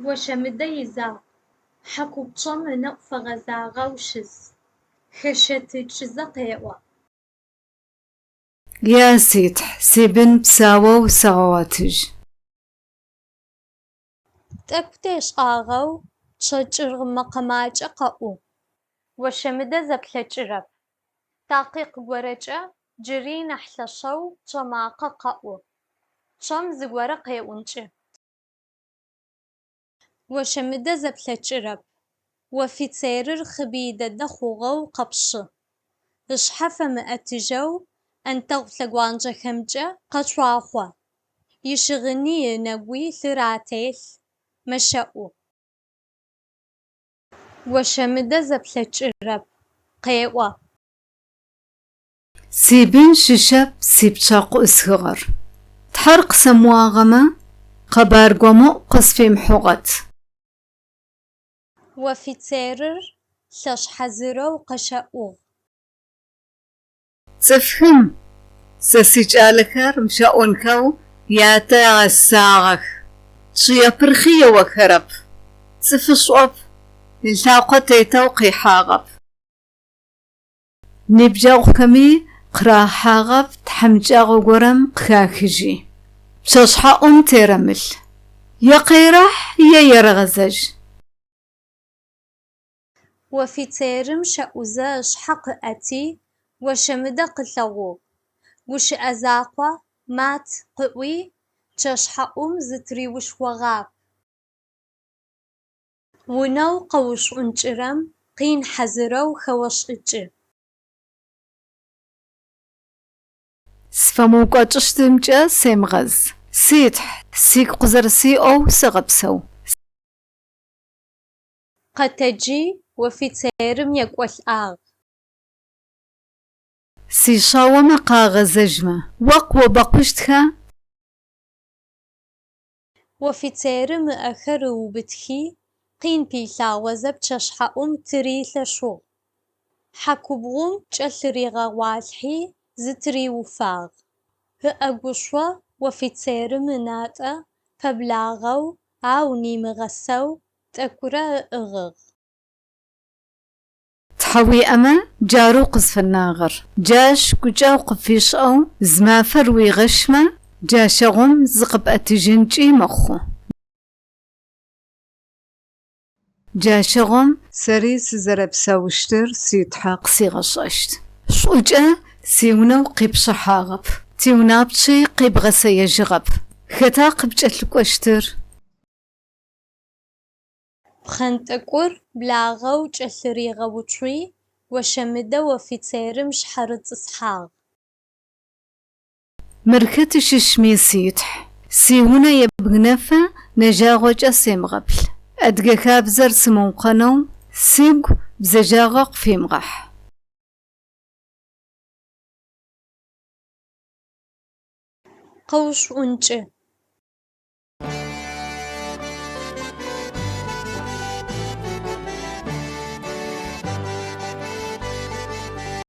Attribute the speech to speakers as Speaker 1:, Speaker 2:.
Speaker 1: Гощэмыдэ изакъу, хьакупчъэм ынэӏу фэгъэзагъэу щыс, хэщэтыкӏызэ къеӏо.
Speaker 2: Я си Тхь, сибын псаоу сэгъэгъотыжь.
Speaker 1: Тӏэкӏу тешӏагъэу пчъэ кӏыргъ мэкъэ макӏэ къэӏугъ. Гощэмыдэ зэплъэкӏырэп. Такъикъ горэкӏэ джыри нахь лъэшэу пчъэ макъэ къэӏу. Пчъэм зыгорэ къеӏункӏы. Гощэмыдэ зэплъэкӏырэп. Офицерыр хъыбый дэдэ хъугъэу къэпщы. Ышъхьэ фэмыӏэтыжьэу ӏэнтэгъу лъэгуанджэхэмкӏэ къэцуахъо. Ищыгъыни ынэгуи лъыр ателъ, мэщэӏу. Гощэмыдэ зэплъэкӏырэп, къеӏо.
Speaker 2: Сибын щыщэп сипчъэ къыӏусхыгъэр. Тхьэр къысэмыӏуагъэмэ, къэбар гомыӏу къысфимыхьыгъот.
Speaker 1: Офицерыр лъэш хьазырэу къэщэӏугъ.
Speaker 2: Цӏыфхэм сэ сикӏалэхэр мыщэӏунхэу ятэ ыгъэсагъэх. Чъыепырхъи еохэрэп. Цӏыфышӏоп, ылъакъо тетэу къихьагъэп. Ныбджэгъухэми къырахьагъэп тхьамыкӏагъо горэм къыхахыжьи. Пчъэшъхьаӏум терэмылъ. Е къерэхь, е ерэгъэзэжь.
Speaker 1: Офицерым щэӏузэ ышъхьэ къыӏэти, Гощэмыдэ къылъэгъугъ. Гущыӏэ закъо «Мат» къыӏуи, пчъэшъхьаӏум зытыриушхогъап. Унэу къэушӏункӏырэм къин хьазырэу хэошӏыкӏы.
Speaker 2: Сфэмыукӏочӏыщтымкӏэ семыгъэз, си Тхь, сыгу къызэрэсиӏоу сэгъэпсэу.
Speaker 1: Къэтэджи офицерым екӏолӏагъ.
Speaker 2: Сишъаомэ къагъэзэжьмэ, о къыобэкъущтха?
Speaker 1: Офицерым ыӏэхэр ыубытхи, къин пилъагъозэ пчъэшъхьаӏум тырилъэшъугъ. Хьакубгъум кӏэлъыригъэгъуалъхьи, зытыриуфагъ. Ыӏэгушъо офицерым ынатӏэ пэблагъэу, ау нимыгъэсэу тӏэкӏурэ ыӏыгъыгъ.
Speaker 2: Тхьэ уиӏэмэ, джары укъызфэнагъэр. Джащ гукӏэгъу къыпфишӏэу зы мафэр уигъэщмэ, джащыгъум зыкъыпӏэтыжьынкӏи мэхъу. Джащыгъум сэри сызэрэпсэущтыр си Тхьэ къысигъэшӏэщт. Шӏукӏэ сиунэ укъипшыхьагъэп, тиунапчъи къибгъэсэежьыгъэп. Хэта къыпкӏэлъыкӏощтыр?
Speaker 1: Пхъэнтӏэкӏур благъэу кӏэлъыригъэуцуи, Гощэмыдэ офицерым шъхьарытӏысхьагъ.
Speaker 2: Мыр хэт щыщми, си Тхь, сиунэ ебгынэфэ нэжагъокӏэ семыгъэплъ. Адыгэ хабзэр сымыукъонэу сыгу бзэджагъэ къыфимыгъахь.
Speaker 1: Къэушӏункӏы.